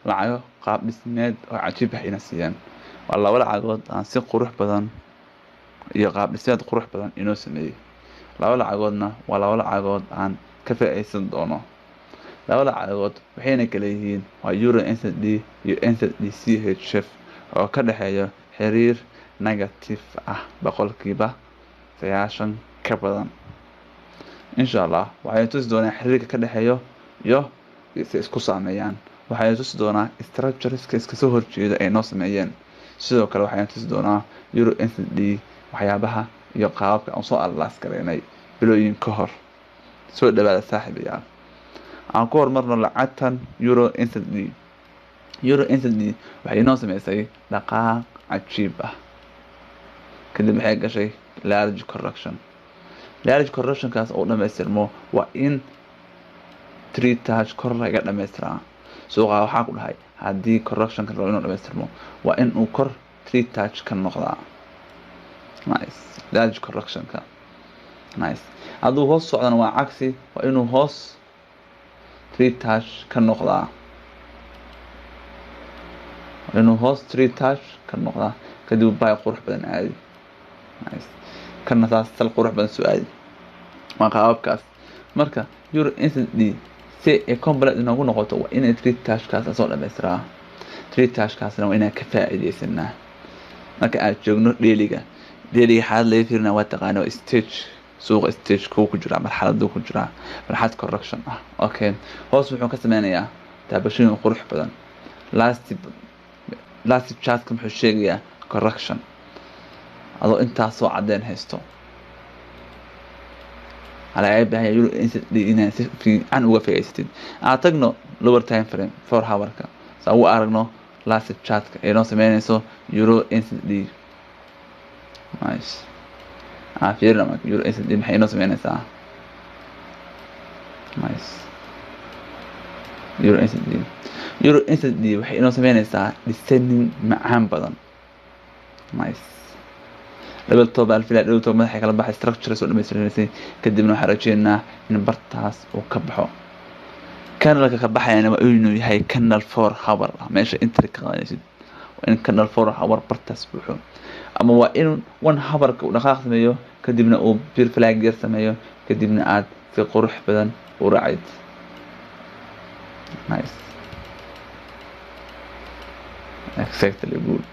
Lacago qaab dhismeed oo cajiib ah ina siiyaan. Waa laba lacagood aan si qurux badan iyo qaab dhismeed qurux badan inoo sameeyey. Laba lacagoodna waa laba lacagood aan ka faa'iideysan doono. Laba lacagood waxayna kala yihiin waa Euro NZD iyo NZD CHF oo ka dhexeeya xiriir negative ah 90% ka badan. Insha Allah waxay tusi doonaa xiriirka ka dhexeeya iyo si isku saameeyaan. Waxay tusi doonaa structures-ka iska soo horjeeda ay noo sameeyeen. Sidoo kale waxay tusi doonaa Euro NZD waxyaabaha iyo qaababka aan soo analyze gareynay bilooyin ka hor. Soo dhawaada saaxiibayaal. Aan ku horumarno lacagtan Euro NZD. Euro NZD waxay inoo sameysay dhaqaaq cajiib ah. Kadib waxay gashay large correction. Large correction-kaas oo dhamaystirmo waa in three touch kor laga dhamaystiraa. Suuqa waxaa ku dhahay haddii correction-ka rabo inuu dhamaystirmo waa in uu kor three touch ka noqdaa. Nice. Large correction-ka. Nice. Hadduu hoos socdana waa cagsi, waa inuu hoos three touch ka noqdaa. Waa inuu hoos three touch ka noqdaa. Kadib buy qurux badan aadi. Nice. Kana saas sal qurux badan soo aadi. Waa qaababkaas. Marka Euro NZD si ay complete inoogu noqoto waa inay three touch-kaas soo dhammaystiraa. Three touch-kaasna waa inaan ka faa'iideysanaa. Marka aad joogno daily-ga, daily-ga xaalad laga fiirina waa taqaanaa waa stage, suuqa stage kuu ku jiraa, marxaladuu ku jiraa, marxalad correction ah. Okay, hoos wuxuu ka sameynayaa taabashooyin qurux badan. Last chart-ka muxuu sheegayaa correction. Adoo intaas soo cadeen haysto. Waxaa laga baahan yahay Euro NZD inaad si fiican uga faa'iidaysatid. Aan tagno lower time frame 4 hour-ka. Saa ugu aragno last chart-ka ay noo sameynayso Euro NZD. Nice. Aan fiirino marka Euro NZD maxay inoo sameynaysaa. Nice. Euro NZD. Euro NZD waxay inoo sameynaysaa descending macaan badan. Nice. Double top alfila double top madaxa kala baxay structure soo dhameystirnaysay. Kadibna waxaan rajeynaynaa in bartaas uu ka baxo. Candle-ka ka baxayana waa inuu yahay candle 4 hour ah. Meesha entry ka qaadanaysid waa in candle 4 hour bartaas buuxo. Ama waa in 1 hour-ka uu dhaqaaq sameeyo, kadibna uu bear flag yar sameeyo, kadibna aad si qurux badan u raacid. Nice. Exactly good.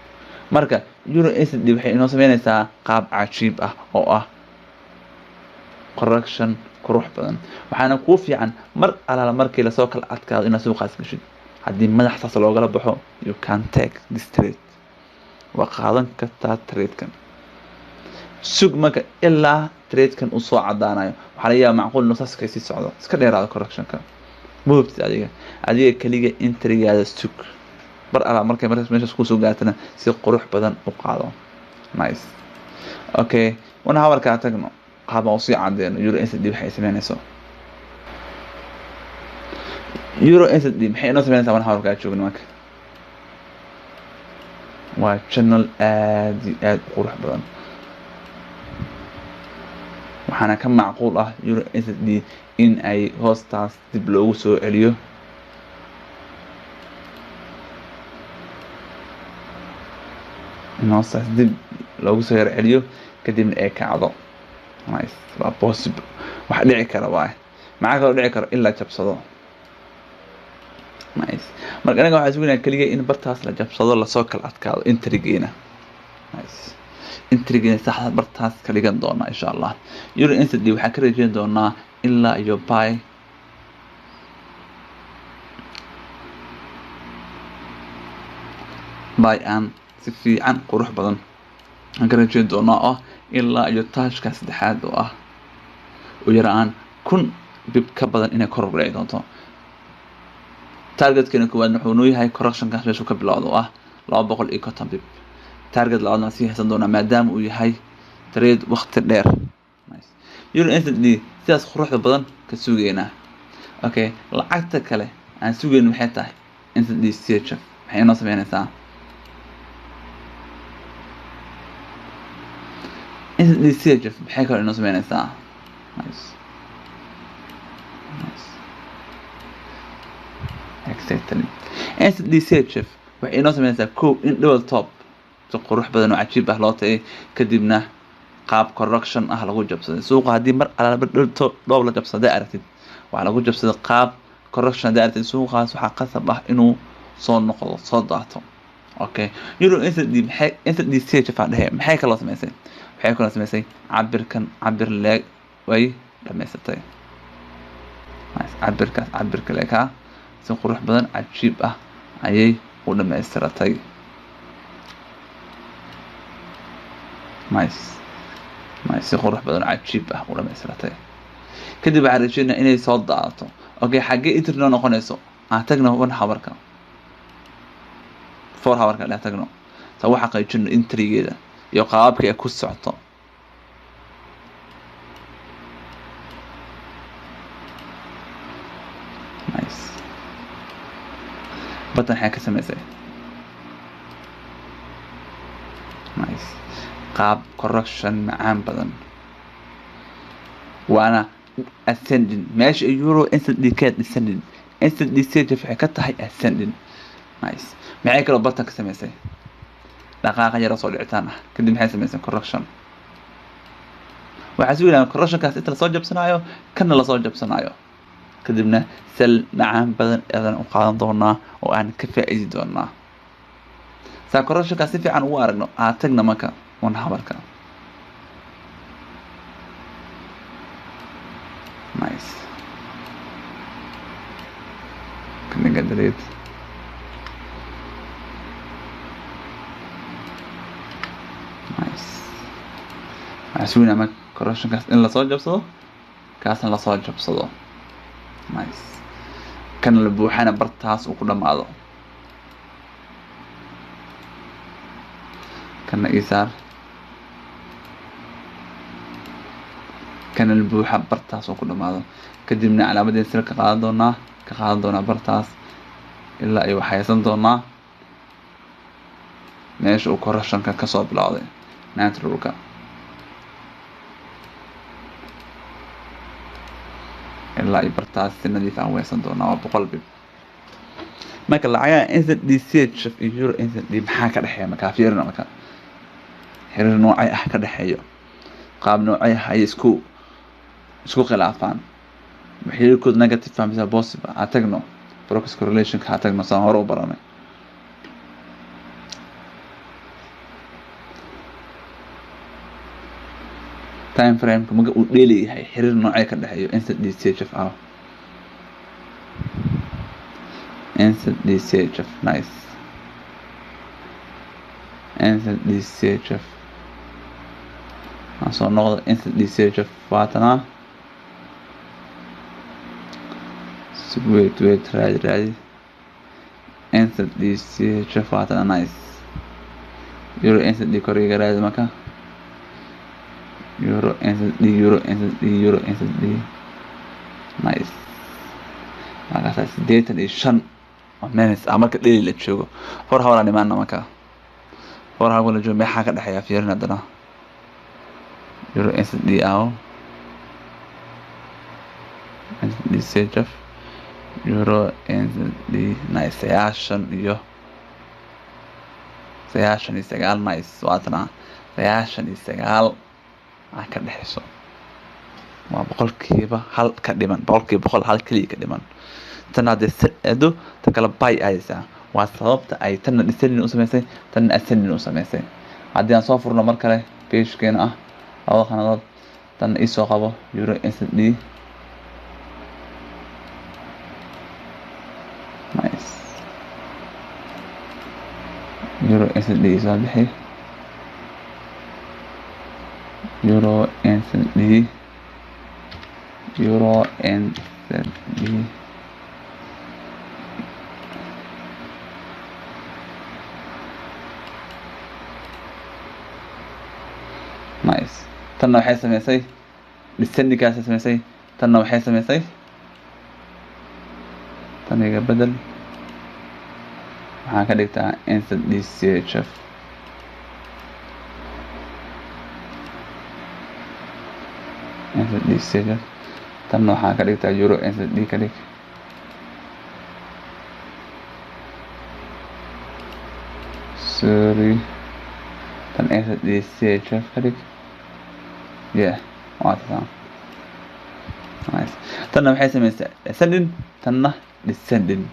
Marka Euro NZD waxay inoo sameynaysaa qaab cajiib ah oo ah correction qurux badan. Waxaana kuu fiican mar alaala markii lasoo kala adkaado inaad suuqaas gashid. Haddii madax saas loogala baxo, you can take this trade. Waa qaadan kartaa trade-kan. Sug marka ilaa trade-kan uu soo cadaanayo. Waxaa laga yaabaa macquul inuu saas ka sii socdo. Iska dheeraado correction-ka. Ma hubtid adiga. Adiga kaliya entry-gaada sug. Bar alaala markay markaas meeshaas ku soo gaartana si qurux badan u qaado. Nice. Okay, 1 hour-ka tagno. Qaab aan usii caddeeno Euro NZD waxay sameynayso. Euro NZD maxay inoo sameynaysaa 1 hour-ka joogno marka? Waa channel aad iyo aad u qurux badan. Waxaana ka macquul ah Euro NZD in ay hoostaas dib loogu soo celiyo. In hoostaas dib loogu soo yar celiyo kadibna ay kacdo. Nice. Waa possible. Wax dhici kara waay. Maxaa kaloo dhici kara in la jabsado. Nice. Marka anaga waxaan sugaynaa kaliya in bartaas la jabsado, lasoo kala adkaado entry-geena. Nice. Entry-geena saxda bartaas ka dhigan doona insha Allah. Euro NZD waxaan ka rajayn doonaa ilaa iyo buy buy aan si fiican qurux badan aan ka rajayn doonaa oo ilaa iyo touch-ka saddexaad oo ah u yaraan 1000 pip ka badan inay kor u dhici doonto. Target-keena koowaad wuxuu noo yahay correction-kaas meesha ka bilowdo oo ah 250 pip. Target labaadna sii haysan doonaa maadaama uu yahay trade waqti dheer. Nice. Euro NZD sidaas quruxda badan ka sugeynaa. Okay, lacagta kale aan sugeyno maxay tahay? NZD CHF maxay inoo sameynaysaa? NZD CHF maxay kaloo inoo sameynaysaa? Nice. Nice. Exactly. NZDCHF waxay inoo sameynaysaa kow in double top si qurux badan oo cajiib ah loo tagay, kadibna qaab correction ah lagu jabsaday suuqa. Haddii mar alaaba dhoob la jabsaday aragtid, waxaa lagu jabsaday qaab correction. Haddii aragtid suuqaas, waxaa qasab ah inuu soo noqdo, soo daato. Okay, euro NZD maxay, NZDCHF aan dhehe, maxay kaloo sameysay? Waxay kaloo sameysay cabirkan, cabir leeg way dhamaysatay. Cabirkaas, cabirka leekaa si qurux badan cajiib ah ayay u dhamaystiratay. Nice, nice, si qurux badan cajiib ah u dhamaystiratay. Kadib waxaan rajeynaa inay soo daadato. Okay, xaggee entry noo noqonayso? Aan tagno 1 hourka, 4 hourka dheh tagno, sa waxa xaqiijino entrygeeda iyo qaababka ay ku socoto. Nice, batan waxay ka samaysay, nice, qaab correction macaan badan, waana ascending. Meesha euro NZD ka descending, NZDCHF waxay ka tahay ascending. Nice, maxay kaloo bartan ka samaysay? Dhaqaaqa yaro soo dhicitaan ah. Kadib maxay samaysay? Correction. Waxaa sugi lahaa correctionkaas inta lasoo jabsanaayo, kana lasoo jabsanaayo, kadibna sell macaan badan adan u qaadan doonaa oo aan ka faa'iidi doonaa. Saa correctionkaas si fiican ugu aragno, aa tagna marka 1 hourka. Nice, kaniga delete. Nice, waxaa suginaa marka correctionkaas in lasoo jabsado, kaasna lasoo jabsado. Nice, kana la buuxana bartaas uu ku dhamaado. Kana isaar, kana la buuxa bartaas uu ku dhamaado. Kadibna calaamadeen sir ka qaadan doonaa, ka qaadan doonaa bartaas ilaa ay waxaysan doonaa meesha uu correctionka kasoo bilowday, naturalka, ilaa ay bartaas si nadiif aan weysan doonaa. Waa 100 pip. Marka lacagaha NZDCHF iyo euro NZD maxaa ka dhexeeya? Markaa fiirina, marka xiriir noocay ah ka dhexeeyo, qaab noocay ah ayay isku khilaafaan? Xiriirkood negative ah mise positive ah? Ha tagno Brooks correlationka, ha tagno saan hore u baranay. Time frameka maga uu dheeli yahay, xiriir noocee ka dhexeeyo NZDCHF ah, NZDCHF? Nice, NZDCHF aan soo noqdo. NZDCHF waatanaa. Wait, wait, raadi, raadi. NZDCHF waatana. Nice, euro NZD koriga raadi. Marka euro NZD, euro NZD, euro NZD. Nice, markaasaa 85 oo minutes ah marka daily la joogo. 4 hour aan imaana. Marka 4 hour la joogo, maxaa ka dhexeeya? Fiirin haddana euro NZD aw NZDCHF, euro NZD. Nice, 90 iyo 99. Nice, waatana 99 aa ka dhexeyso. Waa 1% ka dhiman, 100% hal keliya ka dhiman. Tan haddii sell aado, tan kale buy aadaysaa. Waa sababta ay tanna descending u samaysay, tanna ascending u samaysay. Haddii aan soo furno mar kale pagekeena ah labada khanadood, tanna iisoo qabo euro NZD. Nice, euro NZD isoo bixi. Euro NZD, euro NZD. Nice, tanna waxay samaysay descendingkaasay samaysay, tanna waxay samaysay. Tan iga bedel, waxaan ka dhigtaa NZDCHF. NZDCHF. Tanna waxaan ka dhigtaa euro NZD ka dhig. Sorry, tan NZDCHF ka dhig. Yeah, waa tasaa. Nice. Tanna waxay samaysaa ascending, tanna descending.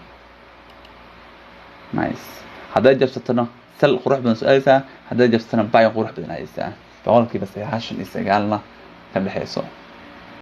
Nice. Hadday jabsatona sell qurux badan soo aadaysaa, hadday jabsatona buy qurux badan aadaysaa, 99%-na ka dhexeyso.